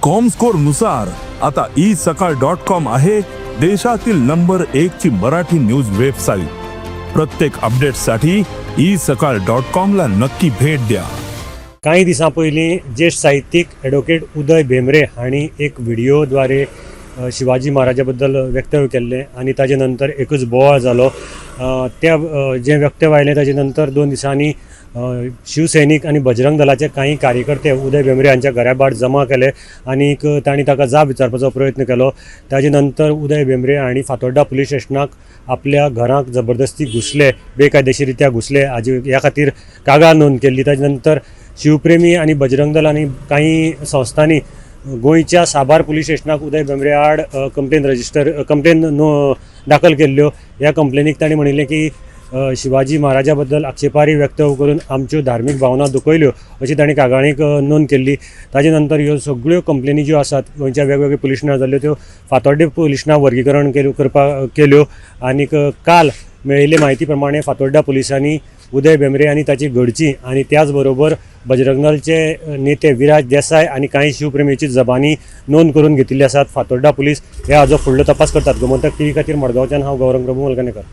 Comscore नुसार आता E सकाळ डॉट कॉम आहे देशातील नंबर एक ची मराठी न्यूज वेबसाईट. प्रत्येक अपडेटसाठी ई सकाळ डॉट कॉम ला नक्की भेट द्या. कांय दिसां पयलीं ज्येश्ठ साहित्यीक एडवोकेट उदय भेंब्रे हांणी एक व्हिडिओद्वारे शिवाजी महाराजा बद्दल वक्तव्य केल्लें आनी ताजे नंतर एकूच बोवाळ जालो. त्या जें वक्तव्य आयलें ताजे नंतर 2 दिसांनी शिवसैनीक आनी बजरंग दलाचे कांय कार्यकर्ते उदय भेंब्रे हांच्या घरा भायर जमा केले आनीक तांणी ताका जाब विचारपाचो प्रयत्न केलो. ताजे नंतर उदय भेंब्रे हांणी फातोड्डा पुलीस स्टेशनाक आपल्या घरांत जबरदस्ती घुसले, बेकायदेशीरित्या घुसले हाजे ह्या खातीर कागाळ नोंद केल्ली. ताजे नंतर शिवप्रेमी आनी बजरंग दल आनी कांय संस्थांनी गोंयच्या साबार पुलीस स्टेशनाक उदय भेंब्रे आड कंप्लेन रजिस्टर कंप्लेन नो दाखल केल्ल्यो. ह्या कंप्लेनीक तांणी म्हणिल्लें की शिवाजी महाराजा बद्दल आक्षेपार्ह वक्तव्य करून आमच्यो धार्मीक भावना दुखयल्यो अशी तांणी कागाळीक नोंद केल्ली. ताजे नंतर ह्यो सगळ्यो कंप्लेनी ज्यो आसात गोंयच्या वेगवेगळ्या पुलीस स्टेशनार जाल्ल्यो त्यो फातोड्डें पुलीस स्टेशनाक वर्गीकरण केल्यो करपाक केल्यो आनीक काल मेळिल्ले म्हायती प्रमाणे फातोड्डा पुलिसांनी उदय भेंब्रे आनी ताची घरचीं आनी त्याच बरोबर बजरंग दलचे नेते विराज देसाय आनी कांय शिवप्रेमीची जबानी नोंद करून घेतिल्ली आसात. फातोड्डा पुलीस हे हाजो फुडलो तपास करतात. गोमंतक टीव्ही खातीर मडगांवच्यान हांव गौरंग प्रभू मलगणेकर.